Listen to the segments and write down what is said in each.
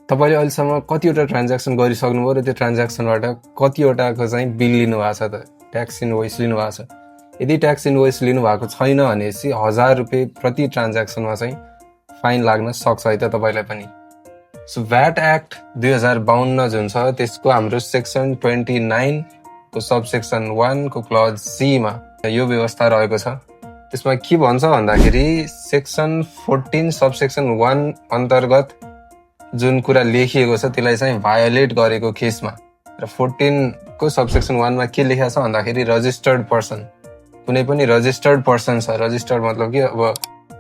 तपाईँले अहिलेसम्म कतिवटा ट्रान्ज्याक्सन गरिसक्नुभयो र त्यो ट्रान्ज्याक्सनबाट कतिवटाको चाहिँ बिल लिनुभएको छ त, ट्याक्स इन्भोइस लिनुभएको छ। यदि ट्याक्स इन्भोइस लिनुभएको छैन भनेपछि 1000 रुपियाँ प्रति ट्रान्ज्याक्सनमा चाहिँ फाइन लाग्न सक्छ है त तपाईँलाई पनि। सो भ्याट एक्ट 2052 जुन छ त्यसको हाम्रो सेक्सन 29 को सबसेक्सन 1 को क्लज सी मा यो व्यवस्था रहेको छ। त्यसमा के भन्छ भन्दाखेरि सेक्सन 14 सबसेक्सन 1 अन्तर्गत जुन कुरा लेखिएको छ त्यसलाई चाहिँ भायोलेट गरेको केसमा र 14 को सबसेक्सन 1 मा के लेखेको छ भन्दाखेरि रजिस्टर्ड पर्सन, कुनै पनि रजिस्टर्ड पर्सन छ, रजिस्टर्ड मतलब कि अब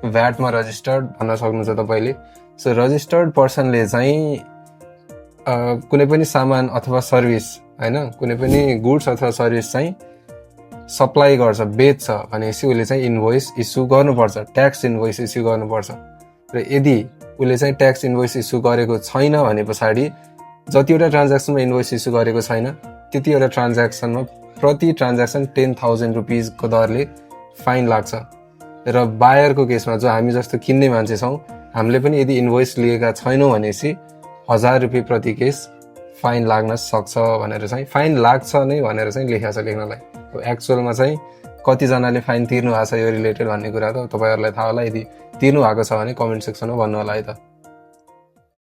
भ्याटमा रजिस्टर्ड भन्न सक्नुहुन्छ तपाईँले। सो रजिस्टर्ड पर्सनले चाहिँ कुनै पनि सामान अथवा सर्भिस हैन, कुनै पनि गुड्स अथवा सर्भिस चाहिँ सप्लाई गर्छ, बेच्छ भनेपछि उसले चाहिँ इन्भोइस इस्यु गर्नुपर्छ, ट्याक्स इन्भोइस इस्यु गर्नुपर्छ। र यदि उसले चाहिँ ट्याक्स इन्भोइस इस्यु गरेको छैन भने पछाडि जतिवटा ट्रान्ज्याक्सनमा इन्भोइस इस्यु गरेको छैन त्यतिवटा ट्रान्ज्याक्सनमा प्रति ट्रान्ज्याक्सन 10,000 रुपियाँको दरले फाइन लाग्छ। र बायरको केसमा जो हामी जस्तो किन्ने मान्छे छौँ हामीले पनि यदि इन्भोइस लिएका छैनौँ भनेपछि 1000 रुपियाँ प्रति केस फाइन लाग्न सक्छ भनेर चाहिँ, फाइन लाग्छ नै भनेर चाहिँ लेखेको छ लेख्नलाई। एक्चुअलमा चाहिँ कतिजनाले फाइन तिर्नु भएको छ यो रिलेटेड भन्ने कुरा त तपाईँहरूलाई थाहा होला। यदि तिर्नु भएको छ भने कमेन्ट सेक्सनमा भन्नु होला है त।